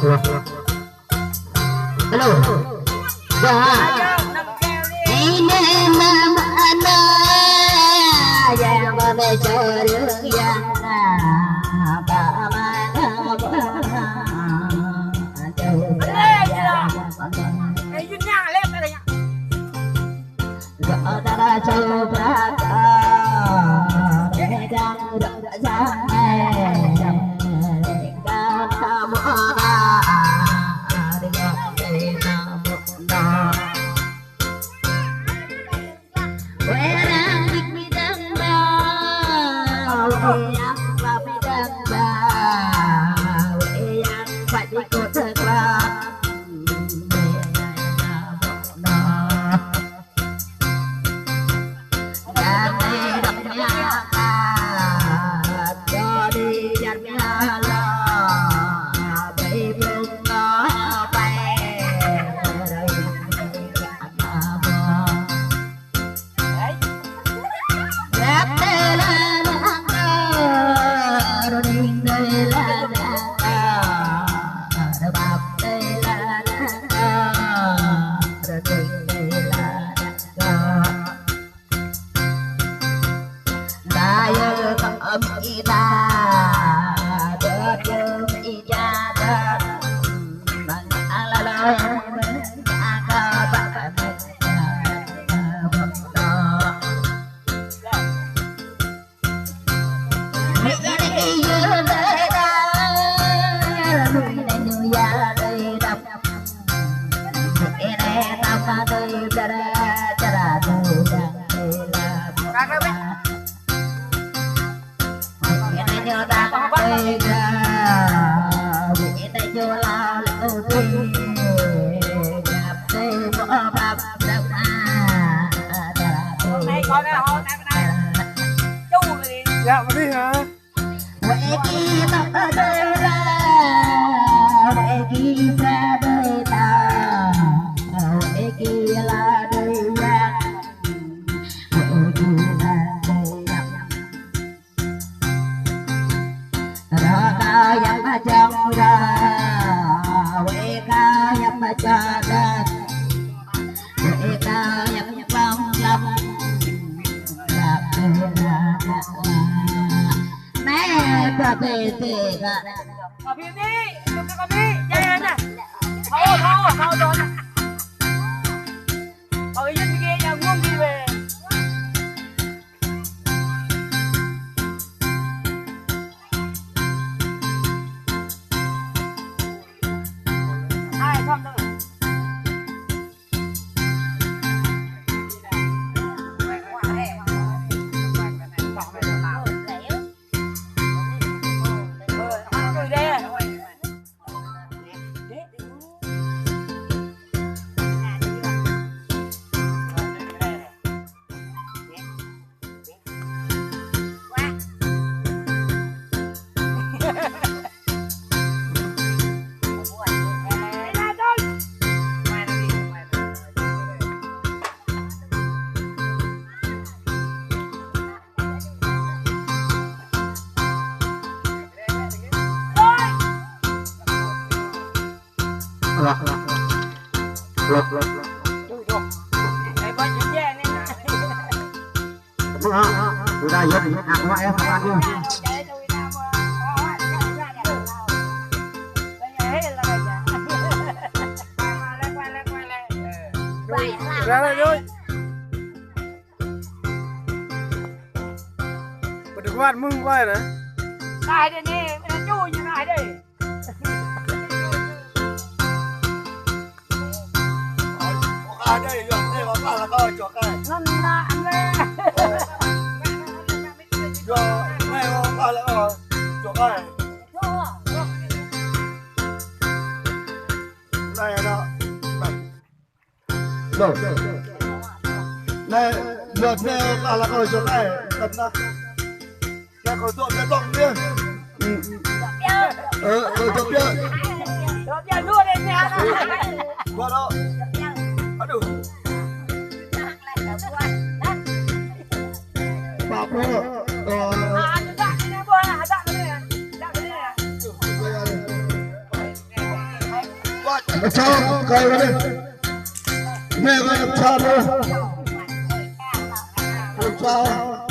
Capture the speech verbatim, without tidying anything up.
Hello. Dah. Ini nama anak yang bercuri yang apa mana. Dạ, mà đi hả? Nè, bà bê tê gạ. Bà bê đi, bà bê đi, ya, ya, ya. Thôi, thôi, thôi, thôi. Thôi, yên kia, ya, nguồn đi về. Hai, không, đâu. Ra đây thôi. Bật được quạt mưng quay đấy. Ai đây nè, nó chui như này đây. Ai đây, dọn đây, có phải là coi chuột đây. Ngon lắm đấy. Dọn đây, có phải là coi chuột đây. Đây, đó. Rồi. Nè, lượt nè, là, là, ở chỗ này, tầm đó. Nè, có dọn, nè, dọn nè. Ừ. Ờ, ờ, dọn nè. Qua đó. Aduh. Bà Pro, ờ. Sao, kau ni. Ni kau sao tu. Kau sao.